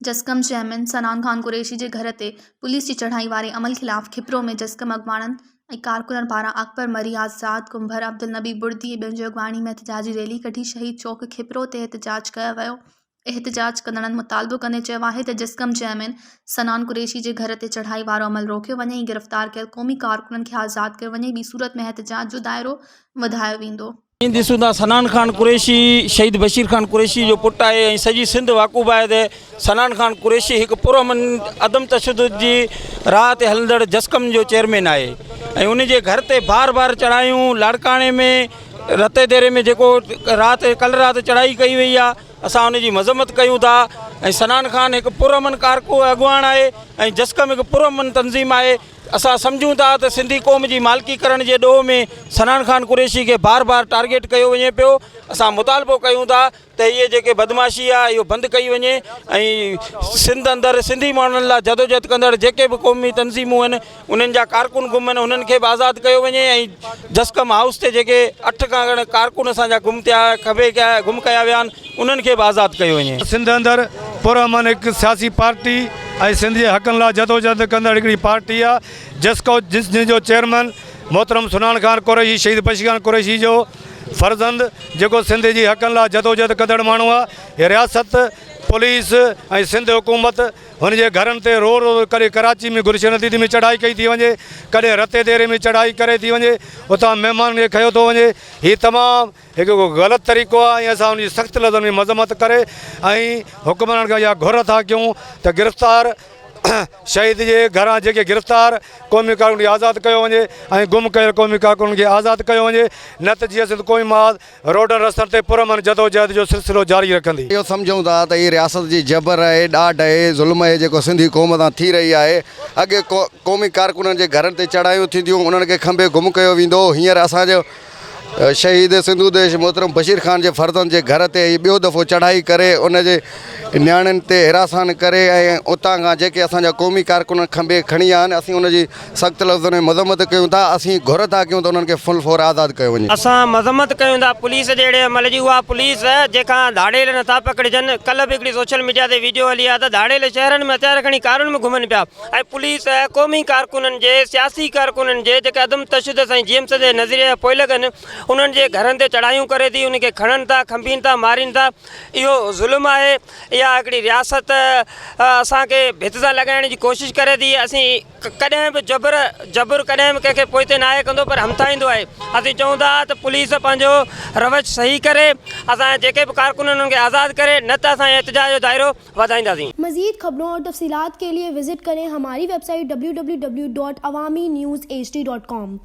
جسقم chairman Sanan Khan Qureshi جي گهر تي پوليس جي چڙهائي واري عمل خلاف کپرو ۾ جسقم اڳواڻن ۽ ڪارڪنن پاران اڪبر مري، آزاد ڪنڀر، عبدالنبي بڙدي ۽ ٻين جي اڳواڻي ۾ احتجاجي ريلي ڪڍي شهيد چوڪ کپرو تي احتجاج ڪيو ويو. احتجاج ڪندڙن مطالبو ڪندي چيو آهي ته جسقم چيئرمين صنعان قريشي جي گهر تي چڙهائي وارو عمل روڪيو وڃي ۽ گرفتار ڪيل قومي ڪارڪنن کي آزاد ڪيو وڃي ٻي صورت ۾ احتجاج جو دائرو وڌايو ويندو. ائين ڏسون ٿا صنعان خان قريشي شهيد بشير خان قريشي جو پٽ آهي ۽ سڄي سنڌ واقوف آهي ته صنعان خان قريشي هڪ پرامن عدم تشدد جي راهه تي هلندڙ جسقم جو چيئرمين آهي ۽ ان جي گهر تي بار بار چڙهايون لاڙڪاڻي ۾ رتي ديري ۾ جيڪو رات ڪل رات چڙهائي ڪئي وئي آهي اسان ان جي مذمت ڪيون ٿا ۽ صنعان خان هڪ پرامن ڪارڪو اڳواڻ آهي ۽ جسقم هڪ پرامن تنظيم آهي اسان سمجهون ٿا ته سنڌي قوم جي مالڪي ڪرڻ جي ڏوهه ۾ صنعان خان قريشي کي بار بار ٽارگيٽ ڪيو وڃي پيو، اسان مطالبو ڪيون ٿا ته هيء جيڪي بدمعاشي آهي اهو بند ڪئي وڃي ۽ سنڌ اندر سنڌي ماڻهن لاء جدوجهد ڪندڙ جيڪي به قومي تنظيمون آهن انهن جا ڪارڪن گم آهن انهن کي به آزاد ڪيو وڃي ۽ جسقم هائوس تي جيڪي اٺ کان گهڻ ڪارڪن اسان جا گم ٿيا کٻي ڪيا گم ڪيا ويا آهن انهن کي به آزاد ڪيو وڃي. سنڌ اندر پرامن هڪ سياسي پارٽي ۽ سنڌ جي حقن لاء جدوجهد ڪندڙ هڪڙي پارٽي آ جسقو جنهن جو چيئرمن محترم سنان خان قريشي شهيد بشير خان قريشي جو فرزند جيڪو سنڌ جي حقن لاء جدوجهد ڪندڙ ماڻهو آ هي رياست پوليس ۽ سنڌ حڪومت هن جي گهرن تي روز روز ڪڏهن ڪراچي ۾ گلشن حديد ۾ چڙهائي ڪئي ٿي وڃي ڪڏهن رتي ديري ۾ چڙهائي ڪري ٿي وڃي اتان مهمانن کي کنيو ٿو وڃي هي تمام هڪ غلط طريقو آهي ۽ اسان ان جي سخت لفظن ۾ مذمت ڪري ۽ حڪمرانن کان اها گهر ٿا ڪيون ته گرفتار شهيد جي گهران جيڪي گرفتار قومي ڪارڪن کي آزاد ڪيو وڃي ۽ گم ڪيل قومي ڪارڪنن کي آزاد ڪيو وڃي نه ته جيئي سنڌ قومي محاذ روڊن رستن تي پرامن جدوجهد جو سلسلو جاري رکندي. اهو سمجهون ٿا ته هي رياست جي جبر آهي، ڏاڍ آهي، ظلم آهي جيڪو سنڌي قوم سان ٿي رهي آهي. اڳي قومي ڪارڪنن جي گهرن تي چڙهايون ٿينديون، انهن کي کنڀي گم ڪيو ويندو هو، هينئر اسان جو شهيد سنڌو ديش محترم بشير خان جي فرزند جي گهر تي هي ٻيو دفعو چڙهائي ڪري ان جي نياڻين تي هراسان ڪري ۽ اتان کان جيڪي اسان جا قومي ڪارڪن کنڀي کڻي ويا آهن اسين ان جي سخت لفظن ۾ مذمت ڪيون ٿا اسين گهر ٿا ڪيون ته انهن کي فل فور آزاد ڪيو وڃي. اسان مذمت ڪيون ٿا پوليس جي اهڙي عمل جي اها پوليس جنهن کان ڌاڙيل نٿا پڪڙجن ڪلهه به هڪڙي سوشل ميڊيا تي ويڊيو هلي آهي ته ڌاڙيل شهرن ۾ هٿيار کڻي ڪارن ۾ گهمن پيا ۽ پوليس قومي ڪارڪنن جي سياسي ڪارڪنن جي جيڪي عدم تشدد سائين جي ايم سيد جي نظريي جا پوئلڳ آهن انهن جي گهرن تي چڙهايون ڪري ٿي انهن کي کڻن ٿا کنڀين ٿا مارين ٿا اهو ظلم آهي اها هڪڙي رياست اسان کي ڀت سان لڳائڻ جي ڪوشش ڪري ٿي اسين ڪڏهن به جبر جبر ڪڏهن به ڪنهن کي پوئتي ناهي ڪندو پر همٿائيندو آهي اسين چئون ٿا ته پوليس پنهنجو روش صحيح ڪري اسان جا جيڪي به ڪارڪن آهن انهن کي آزاد ڪري نه ته اسان احتجاج جو دائرو وڌائينداسين. مزيد خبرون اور تفصيلات کے لئے وزٽ ڪرين ھماري website W W W dot Awami news H D dot com.